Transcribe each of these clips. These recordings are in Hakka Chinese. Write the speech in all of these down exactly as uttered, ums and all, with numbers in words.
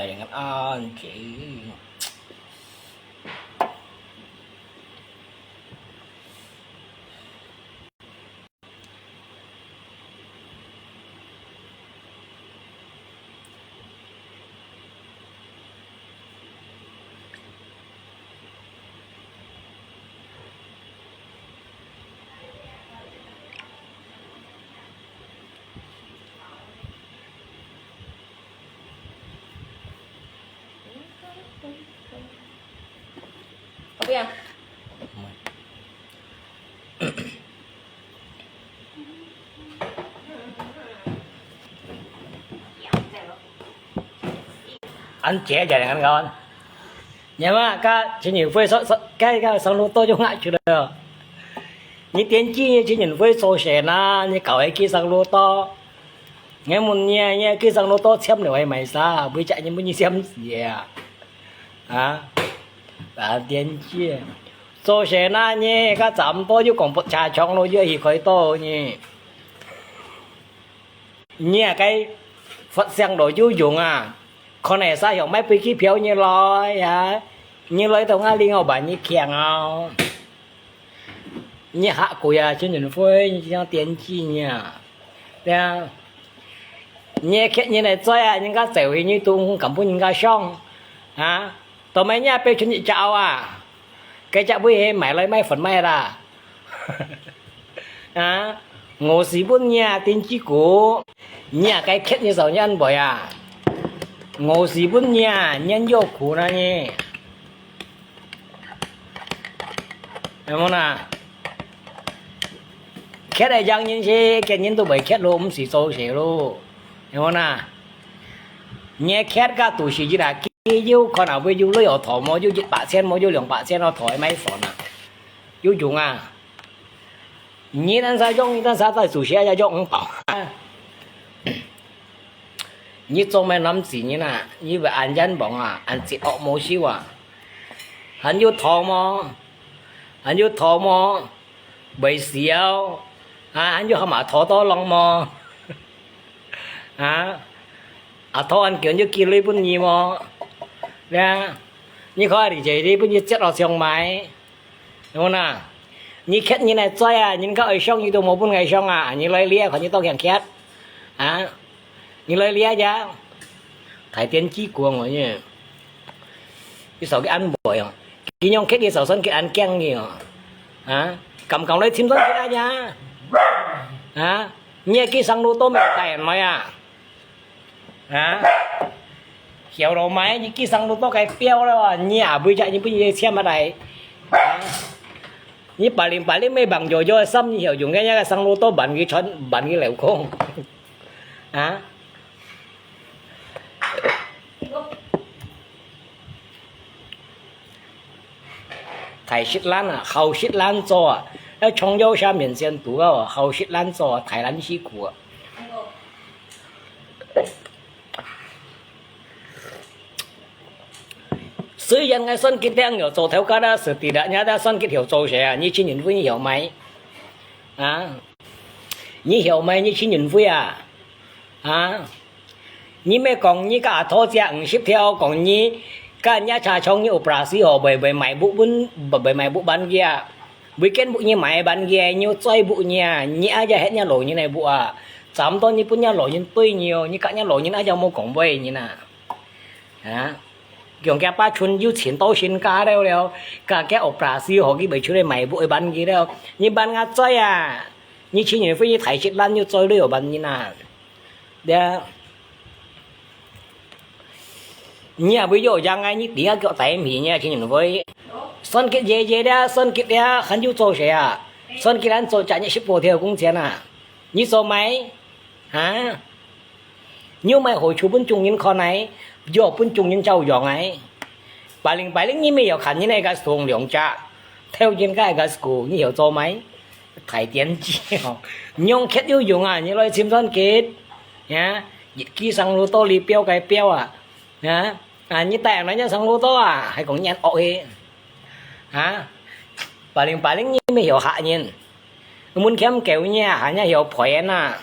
人安全。 Kopi ah? Ăn chia cho anh ngon. Nhưng mà các chị Nhật Phơi sao, sao, cái, cái sao lúc tôi chống lại chứ đâu. Như tiến chi như chị Nhật Phơi số sẽ na, như cậu ấy kia sao lúc đó. Nghe một nhà, nhà kia sao lúc đó chém được ấy mày sao, bây giờ như muốn như chém gì à? Hả? Và tiến chi. Số sẽ na nhé, các chạm tôi chứ còn bột trà chong lô, chứ gì khỏi tôi nhỉ. Nyi-a ke Phật像都有用啊，可能係用買飛機票你來啊，你來到𠊎另外辦你強哦。你下個月啊，青年會，你像點擊你啊，對啊，你客人來做啊，人家走回你都敢分人家上啊，都買你啊，被全一隻啊。 該隻會係買來賣粉賣啦。啊，我是問你啊，丁志古，你啊，該客你少年輩啊，我是問你啊，年有苦那呢？有無啦？客个樣人是，客人都會客咯，毋使做事咯，有無啦？你客个都是一啦， 佢有可能會有鐳哦，頭毛有一百千，毛有兩百千哦，頭還買房啊，有用啊！你但是用，你但是在主席也用五百啊！你做咩男子人啊？你會恁冤枉啊？恁折惡無收啊？還有頭毛，還有頭毛， 會笑，啊，還有喊阿頭多浪無？啊，阿頭還叫你寄鐳分你無？呀，你看你這裡分你接落上買，有無啦？你客人來做啊，人家愛上你都無分𠊎上啊，你來這看你多強客，啊，你來這呀，大電機過我呢，你少个安慰哦。 佢樣客个時候，算佢恁驚个哦。啊，敢敢來尋算佢啊呀？啊，你个寄生路都無帶來啊？啊，曉得無？你寄生路都該標了啊！你也毋會你分你簽下來。啊，你百零百零咩棒搖搖，三年後用个那个生路都辦佢穿，辦佢流空。啊？ 大食懶啊，好食懶做啊，要從幼下面先讀哦，好食懶做啊，大懶辛苦啊。雖然𠊎算佢定有做頭家啦，實際啦，人家算佢有做事啊，你青年會有買啊？你有買你青年會啊？啊？ 你莫講你个阿頭姐五十條，講你个人家車場你operasi吼，會，會買屋分，會，會買屋分佢啊。會間屋你買分佢，你有載屋你啊，你阿姐係你老人个屋啊。差毋多你分你老人對你哦，你个你老人阿姐無講話人啊。啊，用佢爸存有錢到身家了了，个，个operasi吼，佢會出來買屋分佢了。你分𠊎載啊，你青年會大食懶，你載了有分人啊。 呀，你也會有樣啊，你頂下腳底面呀，青年會。算佢爺爺了，算佢了，還有做事啊？算佢人做隻日食補貼工錢啊？你做咩？啊？你有買好處分眾人看來，又分眾人照樣啊？ 百零百零你乜有看人个个送兩隻，頭人个个school你有做咩？大電機哦，你用客有用啊，你來尋算佢，呀，一寄生路到你標个標啊，呀，啊，你帶人家生路到啊，還講人惡个，啊，百零百零你乜有客人，門檻高呢，還要有賠啊，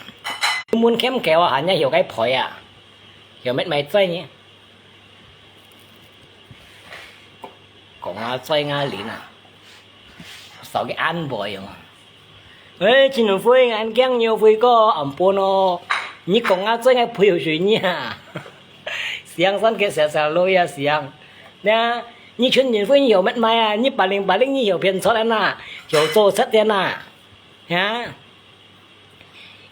門檻高啊，還要有个賠啊，有乜買醉呢？講啊，嘴啊，臉啊，少个安慰哦。喂，陳雲輝，恁驚你輝哥，暗晡哦，你講啊，嘴啊，陪有水你啊？想三个小小路呀，想。那，你陳雲輝，你有乜买啊？你八零八零，你有騙出来呐？有做出的呐？啊？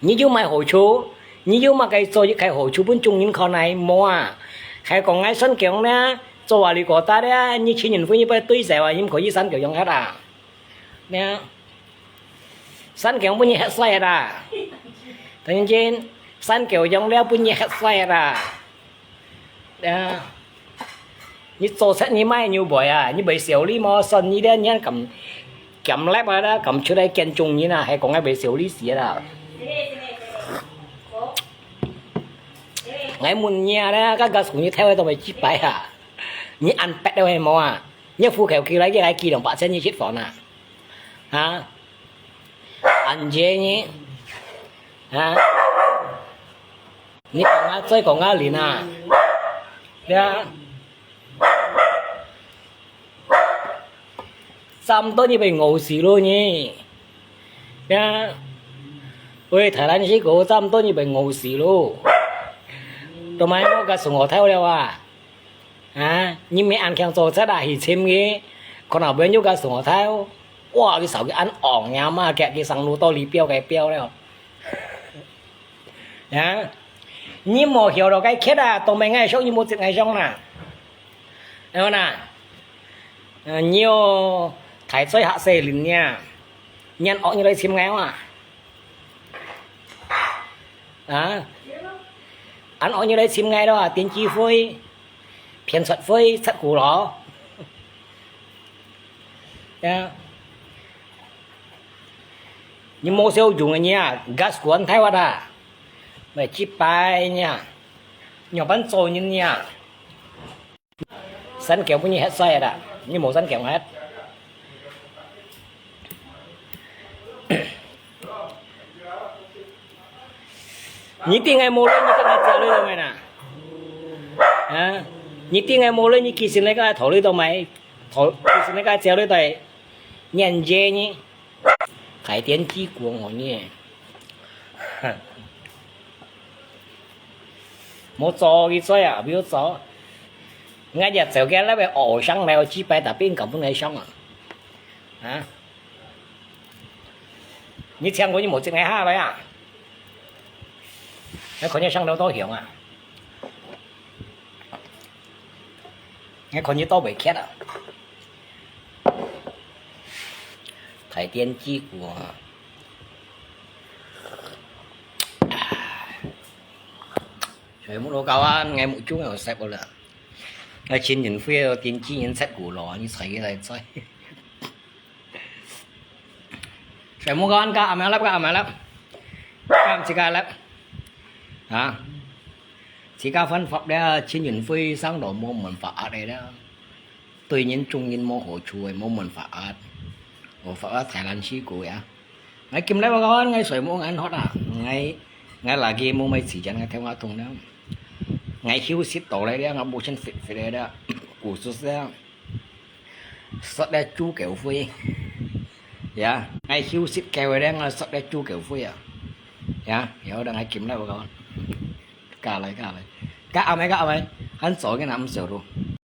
你有麼个好處？你有麼个做一个好處分眾人看呢？無啊！還講𠊎山狗呢，做話你過大咧，你陳雲輝你不對手啊，你毋可以山狗樣核啊！呢，山狗分你核衰核啊！當然，山狗樣了分你核衰核啊！ 啊，你做賊你賣牛背啊，你賣小李無算你咧，你還敢敢剺啊啦，敢出來見眾人啊，還講𠊎賣小李事啦。𠊎問你啊，該个送你頭个都賣幾擺啊？你恁白了係無啊？你戶口寄來，你還寄兩百千你食飯啊？啊？恁樣呢？啊？ 你講啊，嘴講啊，臉啊，呀，差毋多你被餓死咯呢，呀，喂，大蘭西哥，差毋多你被餓死咯，都賣無个送我頭了啊，啊，你毋係恁強做賊啊，去尋佢，可能會有个送我頭，哇，佢手機恁戇呀嘛，佢佢上路到你標个標了。 啊，你無曉著該缺啊，當面𠊎想，你無接𠊎想啦。然後呢，呃，你有大嘴嚇死人呀，你恁惡你來尋𠊎啊？啊？恁惡你來尋𠊎咯，電機會，騙出會，出蠱咯。呀。 你無笑容个呢，gas管太滑啊！咪幾擺呢，仰般做人呢？山狗分你核衰啦，你無山狗核。你知𠊎無鐳，你跟𠊎借鐳做麼个呢？啊？你知𠊎無鐳，你寄信來跟𠊎討鐳做麼个？討，寄信來跟𠊎借鐳做麼个？ 眼睛呢？開電機過我呢？無做佢做啊，毋好做。𠊎也走个那邊偶像來，我幾擺打兵搞不來上啊。啊？你請我，你無接𠊎下來啊？𠊎看你上到多雄啊！ 𠊎看你到尾缺啊！開電機過啊！全部都搞完，𠊎目睭又塞不了。𠊎請人飛到電機人塞過咯，你踩佢來踩。 全部講加阿媽粒，加阿媽粒，加自家粒。啊？自家犯法了，陳雲輝上到無門罰个了。對人眾人無好處个，無門罰。無罰大難事故呀。𠊎今日我講，𠊎睡目眼渴啊，𠊎，𠊎lagi無買時間，𠊎頭下痛了。𠊎休息到來了，𠊎目前fit fit了，故事是這樣。 食了豬狗灰。呀，𠊎休息夠了，𠊎食了豬狗灰啊。呀，然後呢，𠊎今日我講，加來，加來，加阿妹，加阿妹，還早个呢，毋少咯。